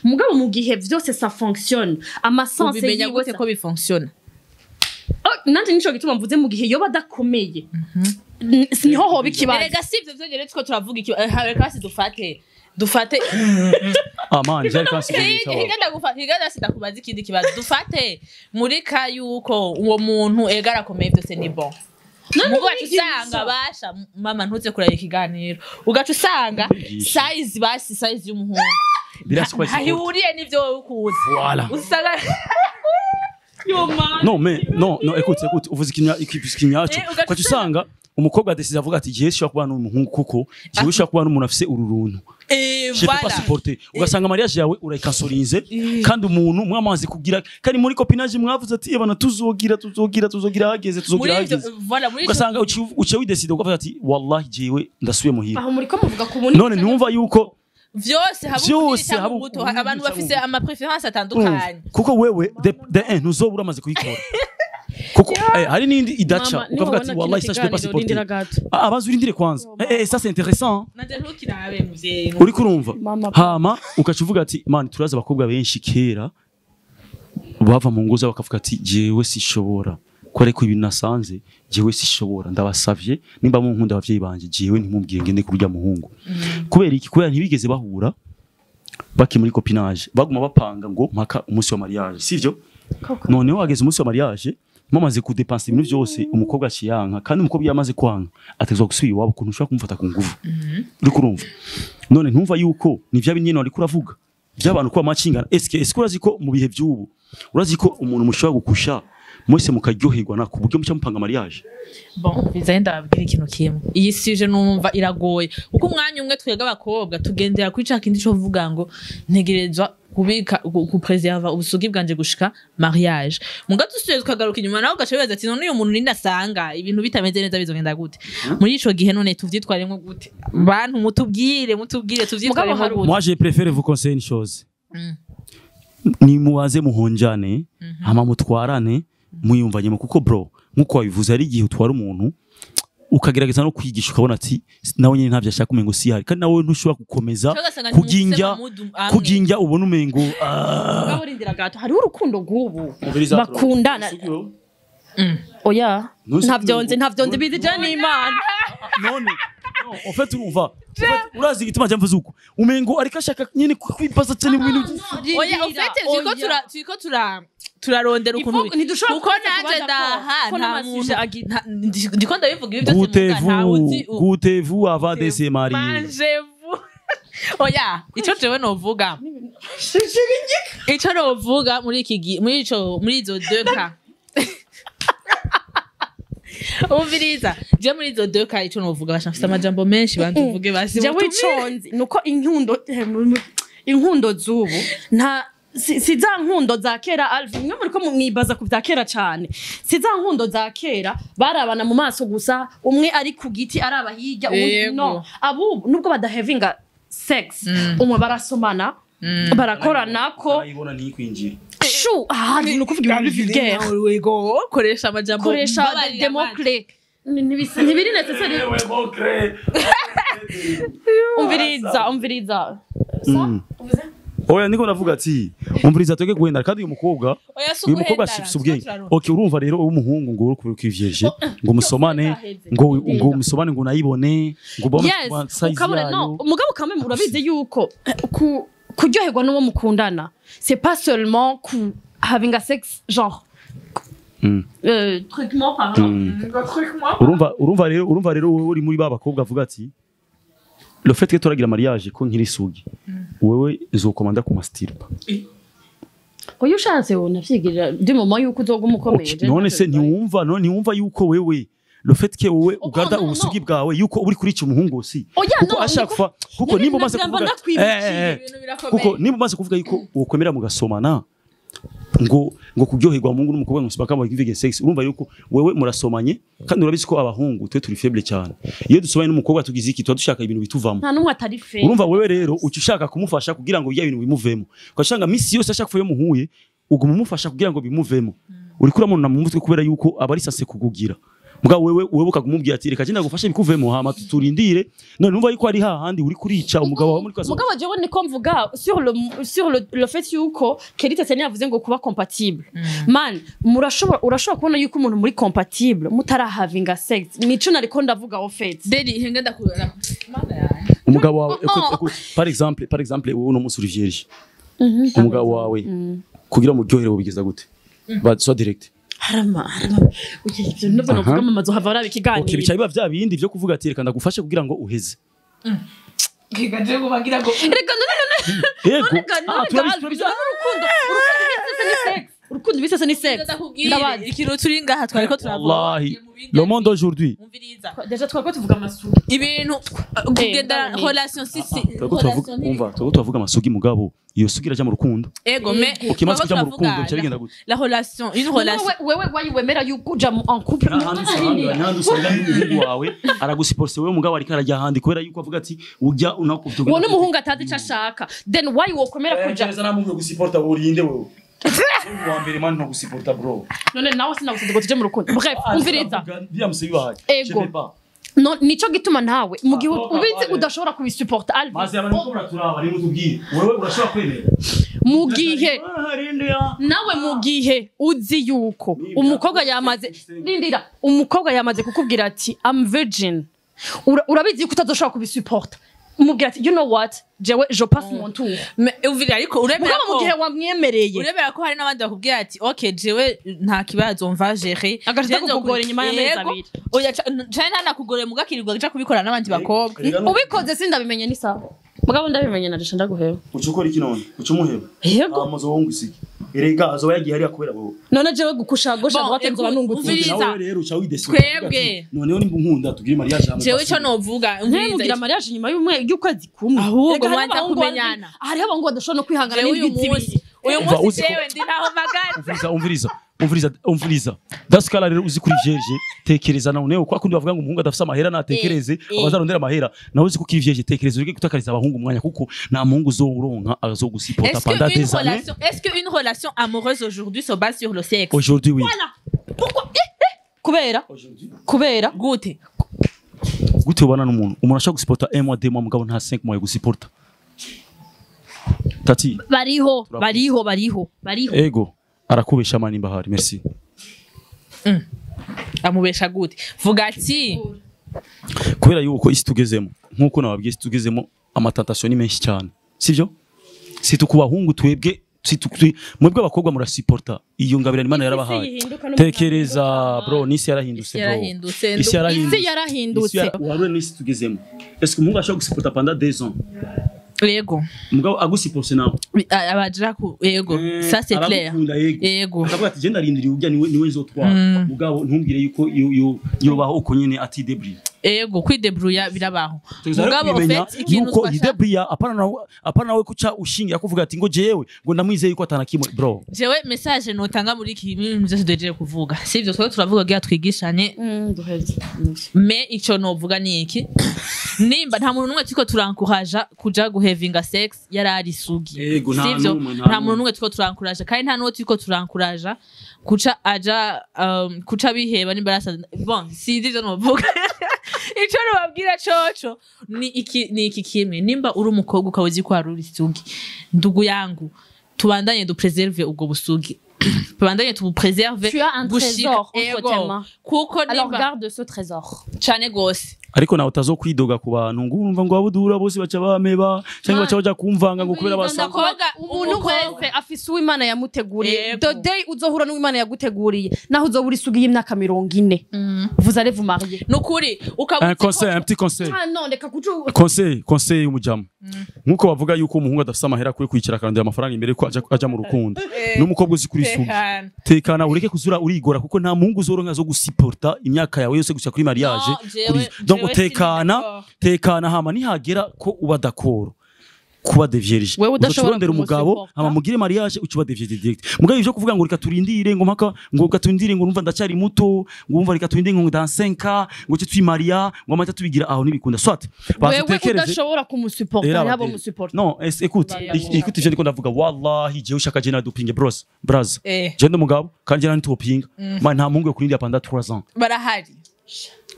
[SPEAKER 1] mugabo mu gihe vyose ça fonctionne, ama sens
[SPEAKER 3] Ubimenya
[SPEAKER 1] yiwe
[SPEAKER 3] gute ko bifonctionna?
[SPEAKER 1] Oh, nanje nico gituma mvuze mu gihe yoba adakomeye, niho hoba ikibazo.
[SPEAKER 3] Erega sivyo vyonyene, two turavuga iki, reka basi dufate
[SPEAKER 2] Ah man, byari kansigaye.
[SPEAKER 3] Higa ndasi ndakubaza ikindi kibazo. Dufate muri ka yuko uwo muntu ega arakomeye, byose ni bon, mugo ugaca usanga basha mama ntuze kuraba ikiganiro, ugaca usanga
[SPEAKER 2] Kwigisha.
[SPEAKER 3] size, basi size y'umuhungu
[SPEAKER 2] Biraswa.
[SPEAKER 3] ntahihuriye n'ivyo wowe ukuzi.
[SPEAKER 2] Voilà.
[SPEAKER 3] Usanga
[SPEAKER 2] Non mais non, non, écoute, écoute, uvuze ikinyaco.
[SPEAKER 3] Ugaca
[SPEAKER 2] Ugaca usanga umukobwa adesize avuga ati: "Jewe shobora kubana n'umuhungu kuko jewe ushobora kubana n'umuntu afise uru runtu. Je peux pas
[SPEAKER 3] Voilà.
[SPEAKER 2] supporter." Ugasanga mariage yawe urayikansorinze kandi umuntu mwamaze kugira, kandi muri copinage mwavuze ati: "Ebana, tuzogira, tuzogira, tuzogira hageze,
[SPEAKER 3] Muri
[SPEAKER 2] tuzogira
[SPEAKER 3] ivyo,
[SPEAKER 2] hageze."
[SPEAKER 3] voilà, muri ivyo.
[SPEAKER 2] Ugasanga uciye wideside, ukavuga ati: "Wallahi, jewe ndasubiye muhira."
[SPEAKER 1] Aho muriko muvuga ku bunini.
[SPEAKER 2] None ntumva yuko
[SPEAKER 3] Vyose haba
[SPEAKER 2] Vyose
[SPEAKER 3] ubunini cyangwa
[SPEAKER 2] haba
[SPEAKER 3] ubuto,
[SPEAKER 2] ubunini
[SPEAKER 3] abantu
[SPEAKER 2] cyangwa
[SPEAKER 3] bafise
[SPEAKER 2] ubuto.
[SPEAKER 3] ama préférence atandukanye.
[SPEAKER 2] Kuko wewe de un ntuzoba uramaze kuyikora, kuko hari n'indi idaca,
[SPEAKER 1] Mama,
[SPEAKER 2] ukavuga ati:
[SPEAKER 1] niwabona
[SPEAKER 2] "Wallahi,
[SPEAKER 1] kino
[SPEAKER 2] ça je peux pas
[SPEAKER 1] kiganiro,
[SPEAKER 2] supporter."
[SPEAKER 1] rindira gato.
[SPEAKER 2] Ah, abanza urindire kwanza. Ça c'est intéressant.
[SPEAKER 3] Nanje ntukirabe, muvyeyi.
[SPEAKER 2] Uriko urumva?
[SPEAKER 1] Mama.
[SPEAKER 2] Hama ugaca uvuga ati: "Man, turazi abakobwa benshi kera bava mu ngo zabo bakavuga ati: 'Jewe sishobora ko, ariko ibintu nasanze jewe sishobora, ndabasavye nimba munkunda abavyeyi banje, jewe ntimubwiye ngende kurya muhungu.'" Kubera iki? Kubera ntibigeze bahura baki muri copinage, baguma bapanga ngo mpaka umunsi wa mariage, sivyo? Noneho hageze umunsi wa mariage, mumaze kudepansa ibintu byose, umukobwa aciyanka. Kandi umukobwa iyo amaze kwanka ategezwa gusubira iwabo, ukuntu ushobora kumufata ku nguvu. Uriko urumva? None ntumva yuko ni vya binyene wariko uravuga by'abantu ko amacingana? Eske urazi ko mu bihe by'ubu, urazi ko umuntu mushobora gukusha mwese mukaryoherwa na ku buryo muca mupanga mariage?
[SPEAKER 3] Bon, bizaye, ndababwira ikintu kimwe. Iyi sujet numva iragoye, kuko umwanya umwe twebwe abakobwa tugendera kuri ca kindi co kuvuga ngo ntegerezwa kubika, kupreserva ubusugi bwanje gushika mariage. Muga dusubiye tukagaruka inyuma nawe, ugaca wibaza ati: "None uyu muntu ninasanga ibintu bitameze neza bizogenda gute muri ico gihe? None tuvyitwaremwo gute?" Bantu mutubwire, mutubwire tuvyitwaremwo
[SPEAKER 1] Mugabo hari
[SPEAKER 3] gute.
[SPEAKER 2] Moi je préfère vous conseiller une chose: ni mubaze muhonjane, hama mutwarane muyumvanyemo, kuko bro, nkuko wabivuze, hari igihe utwara umuntu ukagerageza no kwigisha, ukabona ati nawe nyine ntavyo ashaka, umengo si hari, kandi nawe ntushobora gukomeza
[SPEAKER 3] Cyangwa ugasanga
[SPEAKER 2] kuginja
[SPEAKER 3] ntimufise amamudu amwe.
[SPEAKER 2] kuginja, ubona umengo ah.
[SPEAKER 1] Mugabo rindira gato, hariho urukundo rw'ubu bakundana. Oya, ntavyonze, ntavyonze, bizi je n'Imana.
[SPEAKER 2] None no, en fait urumva Urazi igituma je mvuze uko umengo ariko ashaka nyine kwipasa cyane mu bintu.
[SPEAKER 3] Oya, au fait turiko tura turarondera ukuntu kuko nanje ndaha nta muntu ndiko ndabivuga ibi byose nta uzi.
[SPEAKER 2] Goûtez-vous avant de se marier.
[SPEAKER 3] Mangez-vous. Oya, ico jewe novuga. Ico novuga muri iki muri ico muri izo deux cas. Umviriza, je muri izo deux cas ico novuga bashafite amajambo menshi bantuvuge basi.
[SPEAKER 1] Jewe iconzi nuko inkundo zubu nta si za nkundo za kera Alvin mwe muriko mwibaza ku vya kera cyane. Si za nkundo za kera barabana mu maso gusa umwe ari ku giti araba hirya undi no. Abu nubwo badahavinga sex umwe barasomana barakoranako
[SPEAKER 2] arayibona ntikwinjira.
[SPEAKER 1] Shu ni ukuvuga ibintu vulgaire.
[SPEAKER 3] Wego koresha amajambo
[SPEAKER 1] koresha democlé ntibiri necessaire. Umviriza
[SPEAKER 2] Oya niko navuga ati umviriza twege guhenda kandi uyu mukobwa afite ubwenge. Okay urumva rero umuhungu ngo uri kubivyeje ngo musomane ngo musomane ngo nayibone ngo bone size yayo.
[SPEAKER 1] Mugabo kamwe urabizi yuko kuryoherwa n'uwo mukundana c'est pas seulement ku having a sex genre truquement parlant.
[SPEAKER 2] Urumva rero uri muri ba bakobwa avuga ati le fait que turagira mariage ko nkiri sugi wewe uzokomanda ku mastirpa.
[SPEAKER 1] Oyo ushatse wonavyigirira du moment yuko uzoga umukomeye.
[SPEAKER 2] None se ntiwumva none ntiwumva yuko wewe le fait que wewe ugarda ubusugi bwawe yuko uri kuri ico muhungu si kuko ashaka kuko nimba umaze kuvuga kuko nimba umaze kuvuga yuko ukomera mugasomana ngo kuryoherwa mungu n'umukobwa ngo sibaka mu kivige sex urumva yuko wewe murasomanye kandi urabizi ko abahungu twe turi faible cyane iyo dusomanye n'umukobwa tugize iki tuba dushaka ibintu bituvamo
[SPEAKER 1] nta numwe atari faible.
[SPEAKER 2] Urumva wewe rero uca ushaka kumufasha kugira ngo ibya bintu bimuvemo ukashanga misi yose ashaka kuyo muhuye uguma umufasha kugira ngo bimuvemo uri kuramuna mu mutwe kubera yuko abari sase kugugira mbwa wewe ukagumubwira ati reka genda gufashe bikuvemo hama tuturindire none numva yuko ari hahandi uri kurica umugabo wawe muri kwazo.
[SPEAKER 1] Mugabo jewe niko mvuga sur le fait yuko Kelly Tatiana yavuze ngo kuba compatible man murashobora urashobora kubona yuko umuntu muri compatible mutara having a sex nico nariko ndavuga au fait
[SPEAKER 3] Deli henga ndakubona mana yanjye
[SPEAKER 2] umugabo wawe écoute par exemple wowe no musuri vierge umugabo wawe kugira muryohere ubigeza gute ba soit direct
[SPEAKER 1] harama uye nubwo navuga mama zohava araba ikiganiro.
[SPEAKER 2] Okay bica biba vya bindi vyo kuvuga ati reka ndagufashe kugira ngo uheze.
[SPEAKER 3] Kigaje kubagira ngo
[SPEAKER 1] reka none urukundo urukundo bisese ni sex.
[SPEAKER 3] Ndabazi ikintu turi ngaha twariko turavuga
[SPEAKER 2] wallahi le monde aujourd'hui
[SPEAKER 1] déjà twariko tuvuga amasugi
[SPEAKER 3] ibintu kugenda relation si
[SPEAKER 2] umva twariko turavuga amasugi mugabo iyo sugi iraja mu rukundo.
[SPEAKER 3] Ego me
[SPEAKER 2] ukimaze kuja mu rukundo bica bigenda gute
[SPEAKER 3] la relation une relation
[SPEAKER 1] wewe wayiwemera yuko uja en couple
[SPEAKER 2] nandi usanga n'umuhungu wawe aragusiporse wewe mugabo ariko arajya ahandi kubera yuko avuga ati ujya unakuvyo
[SPEAKER 1] wowe n'umuhungu atazi ico ashaka then why wokomera kuja
[SPEAKER 2] neza namuhungu gusiporta urinde wewe wa mbere man no gusiporta bro
[SPEAKER 1] none nawe sinagusize ngo tuje mu rukundo bref umviriza
[SPEAKER 2] je vais pas
[SPEAKER 1] no nico gituma nawe mu gihe ubizi udashobora kubisuporta Alvin
[SPEAKER 2] maze abantu ko muraturaba rero tubwire wewe urashobora kwemera
[SPEAKER 1] mu gihe nawe mu gihe uzi yuko umukobwa yamaze rindira umukobwa yamaze kukubwira ati I'm virgin urabizi yuko utazoshobora kubisuporta umubwira ati you know what jewe je passe mon tour
[SPEAKER 3] mais uvira ariko uremera
[SPEAKER 1] ko mu gihe wamwemereye
[SPEAKER 3] uremera ko hari n'abandi bakubwira ati okay jewe nta kibazo mva gérer
[SPEAKER 1] agashaka kukugora inyuma y'amezi abiri
[SPEAKER 3] oya cyane ntanakugore mugakirirwa gaca kubikora n'abandi bakobwa
[SPEAKER 1] ubikoze sindabimenye ni sawa mugabo ndabimenye na desha ndaguheba
[SPEAKER 2] uca ukora iki none uca umuheba
[SPEAKER 1] yego
[SPEAKER 2] amazo wongo isiki erega azoba yagiye hariya kubera wowe
[SPEAKER 1] none jewe gukusha gosha droite nzoba nungutse
[SPEAKER 2] nawe rero uca widesi
[SPEAKER 3] twebwe
[SPEAKER 2] noneho nimba unkunda tugire mariage hamwe
[SPEAKER 3] jewe ico novuga
[SPEAKER 1] mugira mariage inyuma y'umwe y'ukwezi kumwe
[SPEAKER 3] ahubwo mwanza kumenyana
[SPEAKER 1] hariho abahungu badashobora no kwihangana n'indwi zibiri
[SPEAKER 3] uyu munsi jewe ndi naho magaze
[SPEAKER 2] umviriza daskala rero uzi kuri vierge tekereza nawe uko akundi bavuga ngo umuhungu adafise amahera natekereze abazarondera amahera nawe uzi kuko vierge tekereza ureke gutakariza abahungu umwanya kuko nta muhungu uzoronka azogusipota pendant des années.
[SPEAKER 3] Est-ce que une relation amoureuse aujourd'hui se base sur le sexe?
[SPEAKER 2] Aujourd'hui oui.
[SPEAKER 1] Voilà. Pourquoi? Kubera
[SPEAKER 3] gute
[SPEAKER 2] gute ubana n'umuntu umuntu ashaka gusipota 1 mois 2 mois mugabo nta 5 mois gusipota Tati
[SPEAKER 1] bariho
[SPEAKER 2] ego arakubesha mani mbahari merci.
[SPEAKER 3] Amubesha gute vuga ati kubera
[SPEAKER 2] yuko isi tugezemo Nkuko nababwiye, tugezemo ama tentation ni menshi cyane, sivyo? Si tukubahungu twebwe, si mwebwe abakobwa murasupporta iyo ngabirano Imana yarabahaye.
[SPEAKER 1] Yihinduka n'umuntu.
[SPEAKER 2] Tekereza bro, n'isi yarahindutse bro.
[SPEAKER 3] Yarahindutse.
[SPEAKER 2] Isi yarahindutse.
[SPEAKER 1] Isi yarahindutse.
[SPEAKER 2] Uharure n'isi tugezemo. Est-ce que umuhungu ashobora gusupporta pendant 2 ans?
[SPEAKER 3] Yego.
[SPEAKER 2] Umugabo agusupporte nawe?
[SPEAKER 3] Abaja ku yego, ça c'est clair.
[SPEAKER 2] Aragukunda, yego.
[SPEAKER 3] Yego.
[SPEAKER 2] Akavuga ati: "Genda rindiriye urya niwe nzotwara." Mugabo ntumbwire yuko yobaho uko nyene ati débrouille.
[SPEAKER 3] Yego, kwidebrouilla birabaho.
[SPEAKER 2] Mugabo
[SPEAKER 3] Mugabo en fait ikintu
[SPEAKER 2] yuko
[SPEAKER 3] twasha
[SPEAKER 2] yidébrouilla, apana nawe kuca ushingira kuvuga ati ngo jewe ngo ndamwizeye yuko atana kimwe, bro.
[SPEAKER 3] Jewe message notanga muri iki bintu byose duhejeje kuvuga, sivyo? Twari turavuga kugira twigishanye.
[SPEAKER 1] Duheze.
[SPEAKER 3] Mais ico novuga ni iki: nimba nta muntu n'umwe turiko turankuraja kuja guhevinga sex yarari isugi.
[SPEAKER 2] Yego, nta
[SPEAKER 3] Sivyo?
[SPEAKER 2] n'umwe, nta
[SPEAKER 3] Nta muntu
[SPEAKER 2] n'umwe.
[SPEAKER 3] n'umwe turiko turankuraja, kandi nta n'uwo turiko turankuraja kuca aja kuca biheba nimba yarasa. Bon, sinzi ivyo novuga. Ico nobabwira coco ni iki kimwe: nimba uri umukobwa ukaba uzi ko wari uri isugi, ndugu yangu, tubandanye dupreserve ubwo busugi, tubandanye tubupreserve.
[SPEAKER 1] Tu as un trésor entre tes mains.
[SPEAKER 3] Kuko
[SPEAKER 1] Alors
[SPEAKER 3] nimba
[SPEAKER 1] garde ce trésor.
[SPEAKER 3] Cane gose.
[SPEAKER 2] Ariko nawe utazokwidoga ku bantu ngo urumva ngo abudura bose baca bameba cyangwa baca baja kumvanga ngo kubera basanga.
[SPEAKER 3] Umukobwa
[SPEAKER 1] Umuntu wese afise uwimana yamuteguriye.
[SPEAKER 3] Yego.
[SPEAKER 1] The day uzohura n'uwimana yaguteguriye, naho uzoba uri isugi y'imyaka 40, vous allez vous marier.
[SPEAKER 3] Nukuri ukaba
[SPEAKER 2] Un
[SPEAKER 3] uzi ko-
[SPEAKER 2] conseil, un petit conseil.
[SPEAKER 1] Ah non, reka kucu.
[SPEAKER 2] Conseil y'umujamu: nkuko bavuga yuko umuhungu adafise amahera akwiye kwicara akarondera amafaranga imbere yuko aja mu rukundo, n'umukobwa uzi kuri isugi,
[SPEAKER 3] Tekana.
[SPEAKER 2] Tekana, ureke kuzura urigora, kuko nta muhungu uzoronka zo gusiporta imyaka yawe yose gusa kuri mariage.
[SPEAKER 3] No,
[SPEAKER 2] Donc
[SPEAKER 3] jewe
[SPEAKER 2] tekana.
[SPEAKER 3] sindi d'accord.
[SPEAKER 2] Tekana, hama nihagera ko uba d'accord kuba dévierge,
[SPEAKER 1] Wewe udashobora
[SPEAKER 2] urondera umugabo,
[SPEAKER 1] kumusuporta.
[SPEAKER 2] hama mugire mariage, ucuba dévierge direct. Mugabo ivyo kuvuga ngo reka turindire, ngo mpaka, ngo reka turindire, ngo numva ndacyari muto, ngo umva reka turindire ngo dans 5 ans ngo cyo twimaria, ngo amata tubigira aho, ntibikunda. Soit
[SPEAKER 1] Wewe
[SPEAKER 2] bazutekereze.
[SPEAKER 1] udashobora kumusuporta,
[SPEAKER 2] Era
[SPEAKER 1] hariho
[SPEAKER 2] abadeli.
[SPEAKER 1] abamusuporta.
[SPEAKER 2] Non, écoute, écoute, ivyo ndiko ndavuga, wallahi jewe ushaka je nadupinge bros, braz. Je ndi umugabo kandi je nantopinga. Man, nta muhungu yo kurindira pendant 3 ans.
[SPEAKER 3] Barahari,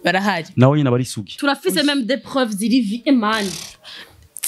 [SPEAKER 3] barahari.
[SPEAKER 2] Nawe nyine abarisugi.
[SPEAKER 1] Turafise même des preuves ziri vi emani.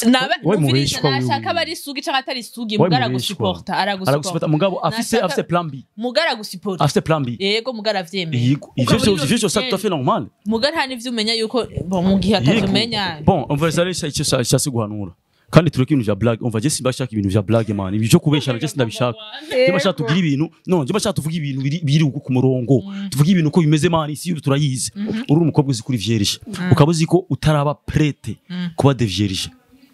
[SPEAKER 2] We
[SPEAKER 3] Numviriza,
[SPEAKER 2] mubeshwa wewe.
[SPEAKER 3] nashaka aba ari isugi canke atari isugi,
[SPEAKER 2] We
[SPEAKER 3] muga
[SPEAKER 2] mubeshwa.
[SPEAKER 3] aragusuporta,
[SPEAKER 2] Aragusuporta
[SPEAKER 3] aragusuporta.
[SPEAKER 2] mugabo afise afise plan B.
[SPEAKER 3] Muga aragusuporta.
[SPEAKER 2] Afise plan B.
[SPEAKER 3] Yego, muga aravyemeye.
[SPEAKER 2] Yego, ivyo vyose tout à fait normal.
[SPEAKER 3] Muga nta n'ivyo umenya yuko bon mu gihe atavimenya.
[SPEAKER 2] Bon, on va aller icyo cyase guhanura. Kandi tureke ibintu vya blague. On va je simbashaka ibintu vya blague, man. Ibi byo kubeshana je sindabishaka. Je bashaka tugira ibintu. Non, je bashaka tuvuge ibintu biri uko ku murongo. Tuvuge ibintu uko bimeze, man, isi turayizi. Uri umukobwa uzi kuri vierge. Ukaba uzi ko utaraba prête kuba dévierge.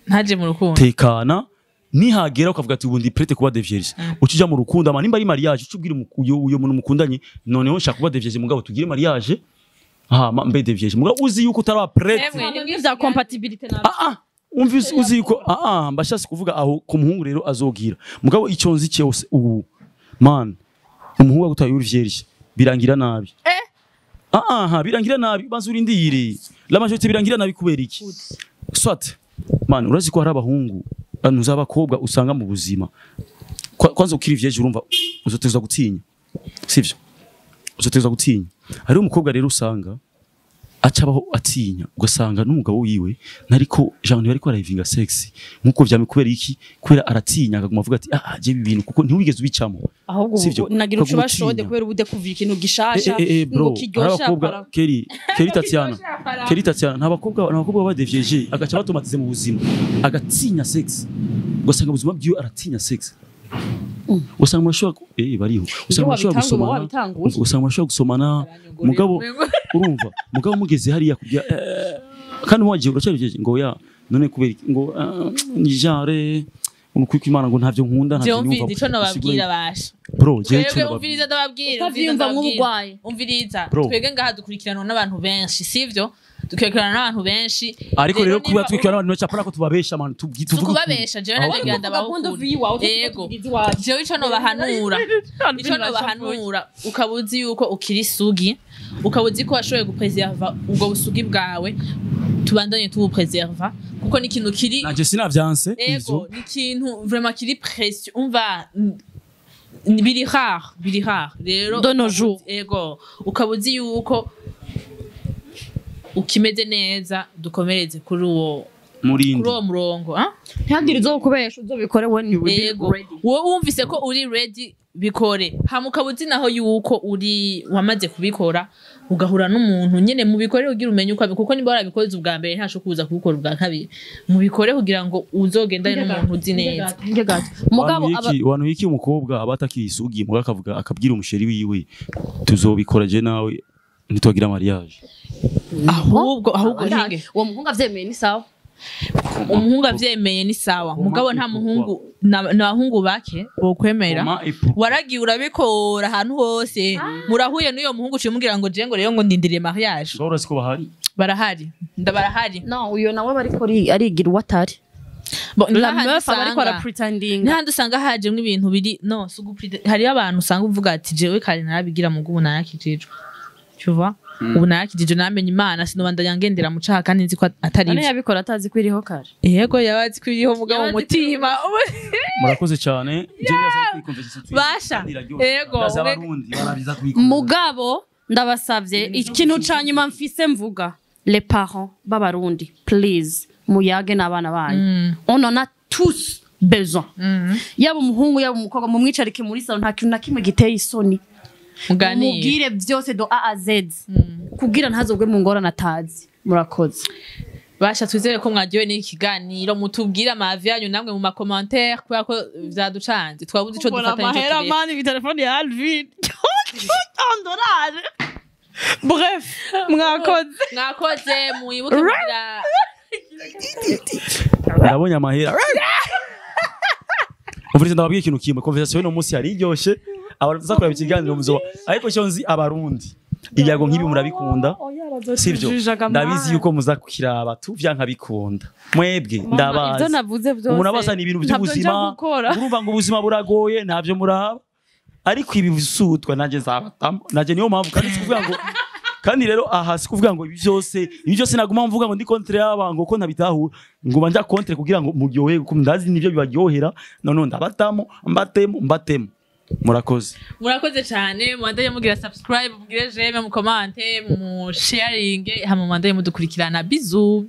[SPEAKER 3] Ntaje mu rukundo.
[SPEAKER 2] Tekana, nihagera ukavuga ati ubu ndi prête kuba dévierge, ucija mu rukundo. Ama nimba ari mariage, uca ubwira uyo muntu mukundanye: "Noneho nshaka kuba dévierge, mugabo tugire mariage hama mbe dévierge." Mugabo uzi yuko utaraba prête.
[SPEAKER 3] Emwe,
[SPEAKER 1] Vya compatibilité na
[SPEAKER 2] Ah ah, umva, uzi yuko ah ah, mbashasi kuvuga aho ku muhungu rero azogira. Mugabo icyo nzi cyose ubu, man, umuhungu agutaye uri vierge birangira nabi. Ah ah, birangira nabi. Banza urindire, la majorité birangira nabi. Kubera iki? Soit, man, urazi ko hari abahungu ntuzi abakobwa usanga mu buzima. Kwanza ukiri vierge urumva uzotezwa gutinya, sivyo? Uzotezwa gutinya. Hariho umukobwa rero usanga acabaho atinya, ugasanga n'umugabo wiwe nariko Jean ntibariko arayivinga sex nkuko vyame. Kubera iki? Kubera aratinya, akaguma avuga ati: "Ah, je ibi bintu", kuko ntiwigeze ubicamo.
[SPEAKER 1] Ahubwo
[SPEAKER 2] Sivyo?
[SPEAKER 1] ubu nagira ucuba
[SPEAKER 2] Ukaguma
[SPEAKER 1] chaude
[SPEAKER 2] utinya.
[SPEAKER 1] kubera ubu découvrir ikintu gishasha
[SPEAKER 2] Bro,
[SPEAKER 1] ngo
[SPEAKER 2] hari
[SPEAKER 1] kiryosha.
[SPEAKER 2] abakobwa
[SPEAKER 1] Para
[SPEAKER 2] Kelly Tatiana, Kelly Tatiana, nta bakobwa badevyeje agaca batomatize mu buzima, agatinya sex, ugasanga ubuzima bwiwe aratinya sex. Usanga murashobora bariho, usanga murashobora
[SPEAKER 1] wabitanguye,
[SPEAKER 2] gusomana.
[SPEAKER 1] wabitanguye.
[SPEAKER 2] Usanga murashobora gusomana, mugabo urumva, mugabo mugeze hariya kugira kandi wagiye uracyari vierge, ngo ya none kubera iki? Ngo ni genre umukuru kw'Imana, ngo ntavyo nkunda, ntavyo
[SPEAKER 3] Jewe
[SPEAKER 2] nyumva.
[SPEAKER 3] umviriza ico nobabwira basha.
[SPEAKER 2] Bro, jewe ico
[SPEAKER 3] Twebwe
[SPEAKER 2] nobabwira.
[SPEAKER 3] umviriza, ndababwira.
[SPEAKER 1] Utavyiyumva nk'uburwayi.
[SPEAKER 3] Umviriza.
[SPEAKER 2] Bro.
[SPEAKER 3] Twebwe ngaha dukurikiranwa n'abantu benshi, sivyo? Dukurikiranwa n'abantu benshi.
[SPEAKER 2] Ariko rero kuba
[SPEAKER 3] nimba
[SPEAKER 2] twikira n'abantu benshi, apana ko tubabesha, man,
[SPEAKER 3] si
[SPEAKER 2] tuvuge ukuri.
[SPEAKER 3] ukubabesha, jewe
[SPEAKER 2] Ahubwo-
[SPEAKER 3] nagira ndabahukura. Yego, jewe ico nobahanura, ukaba uzi yuko ukiri isugi, ukaba uzi ko washoboye gupreserva ubwo busugi bwawe, tubandanye tubupreserva, kuko ni ikintu kiri
[SPEAKER 2] Nanje sinavyanse
[SPEAKER 3] ego
[SPEAKER 2] ivyo.
[SPEAKER 3] Ni ikintu vraiment kiri précieux, umva, biri rare, biri rare rero.
[SPEAKER 1] De nos jours.
[SPEAKER 3] Ego, ukaba uzi yuko ukimeze neza, dukomereze kuri
[SPEAKER 2] Murindi.
[SPEAKER 3] uwo murongo, ah?
[SPEAKER 1] Ntihagire uzokubesha, uzobikore when you will be
[SPEAKER 3] Ego.
[SPEAKER 1] ready.
[SPEAKER 3] Wowe wumvise ko uri ready. Bikore hama ukaba uzi naho yuko uri wamaze kubikora, ugahura n'umuntu nyene, mubikore kugira umenye uko kuko niba warabikoze ubwa mbere, ntasho kuza kubikora ubwa kabiri. Mubikore kugira ngo uzogendane n'umuntu uzi neza.
[SPEAKER 1] Mugabo
[SPEAKER 2] Wantu iki, umukobwa aba atakiri isugi, mugabo akavuga, akabwira umuchéri wiwe: "Tuzobikora je nawe ntitwagira mariage."
[SPEAKER 3] Ahubwo hinge.
[SPEAKER 1] Uwo muhungu avyemeye ni sawa.
[SPEAKER 3] Umuhungu avyemeye ni sawa, mugabo nta muhungu n'abahungu bake bokwemera.
[SPEAKER 2] Comment et pourquoi?
[SPEAKER 3] Waragiye urabikora ahantu hose, murahuye n'uyo muhungu, uciye umubwira ngo je ngo rero ngo ndindiriye mariage.
[SPEAKER 2] Ngaho urazi ko bahari.
[SPEAKER 3] Barahari, ndabarahari.
[SPEAKER 1] No, uyo nawe bariko arigira uwo atari.
[SPEAKER 3] Bon,
[SPEAKER 1] La
[SPEAKER 3] n'ahandi
[SPEAKER 1] meuf aba ariko
[SPEAKER 3] usanga-
[SPEAKER 1] arapretending.
[SPEAKER 3] N'ahandi usanga hajemwo ibintu biri no si hariyo abantu usanga uvuga ati: "Jewe kare narabigira, mugo ubu narakijijwe, tu vois, ubu narakijijwe, namenye Imana, sinobandanya ngendera mu caha kandi nzi ko atari
[SPEAKER 1] None
[SPEAKER 3] ivyo."
[SPEAKER 1] yabikora atazi ko iriho kare?
[SPEAKER 3] Yego, yaba azi ko iriho, mugabo
[SPEAKER 1] Yaba azi ko
[SPEAKER 3] umutima.
[SPEAKER 2] Murakoze cyane. Je nibaza ko iyi conversation
[SPEAKER 3] Basha.
[SPEAKER 2] kandi iraryoshe.
[SPEAKER 3] Yego,
[SPEAKER 2] Ndazi Abarundi barabiza kubikunda.
[SPEAKER 1] Mugabo ndabasavye, ikintu ca nyuma mfise mvuga: les parents b'Abarundi, please, muyage n'abana banyu. On en a tous besoin, yaba umuhungu, yaba umukobwa. Mumwicarike muri salon, nta kintu na kimwe giteye isoni.
[SPEAKER 3] Muganire.
[SPEAKER 1] Mubwire byose de A à Z kugira ntazogwe mu ngorane atazi. Murakoze.
[SPEAKER 3] Basha, twizere ko mwaryohewe n'iki kiganiro. Mutubwire amavi yanyu namwe mu macommentaires, kubera ko vyaducanze, twabuze ico dufata n'ico tureka.
[SPEAKER 1] Mani, telefone ya Alvin dolari. Bref, mwakoze.
[SPEAKER 3] Mwakoze, mwibuke kugira
[SPEAKER 2] Ndabonye amahera. Umvirize, ndababwiye ikintu kimwe: conversation y'uno munsi yari iryoshe. Abantu tuzakorera ikiganiro muzoba, ariko cyo nzi, Abarundi ibyago nk'ibi murabikunda, sivyo? Ndabizi yuko muza kukiraba tu vyanka bikunda mwebwe. Ndabazi.
[SPEAKER 1] Ibyo navuze byose
[SPEAKER 2] Umuntu abazana ibintu
[SPEAKER 1] ntabyo nja
[SPEAKER 2] by'ubuzima,
[SPEAKER 1] gukora.
[SPEAKER 2] urumva ngo ubuzima buragoye, ntabyo muraba, ariko ibi bisutwa nanjye nzabatamo nanjye. Niyo mpamvu kandi si kuvuga ngo, kandi rero aha si kuvuga ngo ibi byose naguma mvuga ngo ndi contre y'aba, ngo ko ntabitahura, ngo banja contre kugira ngo muryohe, kuko ndazi nivyo bibaryohera. None ndabatamo, mbatemo, mbatemo. Murakoze.
[SPEAKER 3] Murakoze cyane. Mubandaye mugira subscribe, mugire j'aime, mucommente, mu sharinge, hama mubandaye mudukurikirana. Bisous.